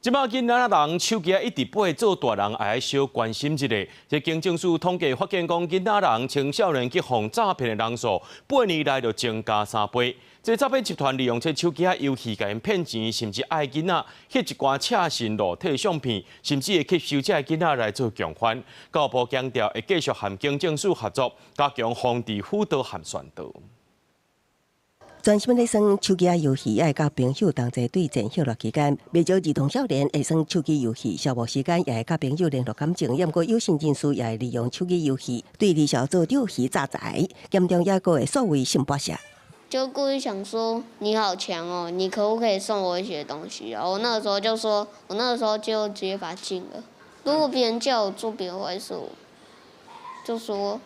這擺囡仔人手機一直背做大人愛小關心一下。這警政署統計發現，講囡仔人青少年去予詐騙的人數，8年來就增加3倍。這詐騙集團利用這手機遊戲共𪜶騙錢，甚至愛囡仔翕一寡赤身露體相片，甚至會吸收這个囡仔來做共犯。教育部強調會繼續和警政署合作，加強防治輔導和宣導。專心咧耍手機仔遊戲，愛佮朋友同齊對戰歇熱期間，袂少兒童少年會耍手機遊戲，消磨時間也會佮朋友聯絡感情。毋過有心人士也會利用手機遊戲對兒少做釣魚詐財，嚴重抑閣會所謂性剝削。就故意想說你好強哦，你可不可以送我一些東西啊？我那個時候就說，我那個時候就直接把它禁了。如果別人叫我做別的壞事，就說，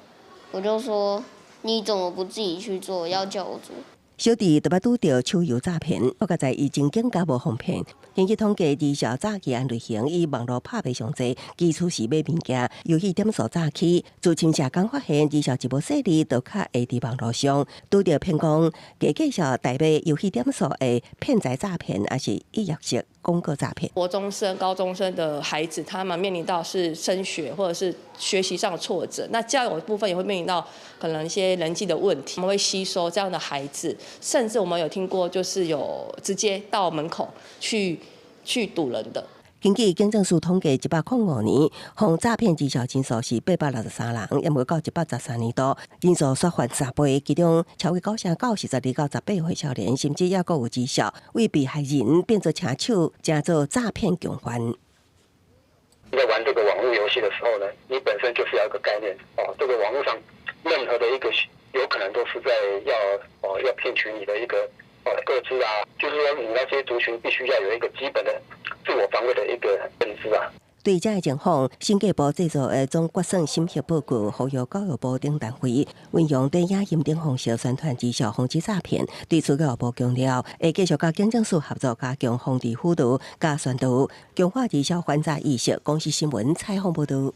我就說你怎麼不自己去做，要叫我做？小弟特別拄著手遊詐騙，不過在伊真警覺無防騙。根據統計，兒少詐欺案類型以網路拍賣上濟，基礎是買物件，遊戲點數詐欺。自侵社工發現，兒少一無細膩，就較會佇網路上拄著騙講，假介紹代買遊戲點數的騙財詐騙，抑是預約式廣告詐騙。國中生、高中生的孩子，他們面臨到是升學或者是學習上的挫折，那交友部分也會面臨到可能一些人際的問題。我們會吸收這樣的孩子，甚至我們有聽過，就是有直接到門口去堵人的。根據警政署統計，105年予詐騙兒少人數是863人，抑無到113年度人數煞翻3倍，其中超過九成九是12到18歲少年，甚至抑閣有兒少為被害人變做車手，成做詐騙共犯。在玩這個網絡遊戲的時候呢，你本身就是要一個概念哦，這個網絡上任何的一個有可能都是在要哦要騙取你的一個哦個資啊，就是說你那些族群必須要有一個基本的自我防衛的一個認知啊。對這个情況，審計部製作的總決算審核報告，呼籲教育部等單位運用電影音等方式宣傳兒少防止詐騙。對此，教育部強調，會繼續佮警政署合作，加強防治輔導、佮宣導，強化兒少反詐意識。公視新聞採訪報導。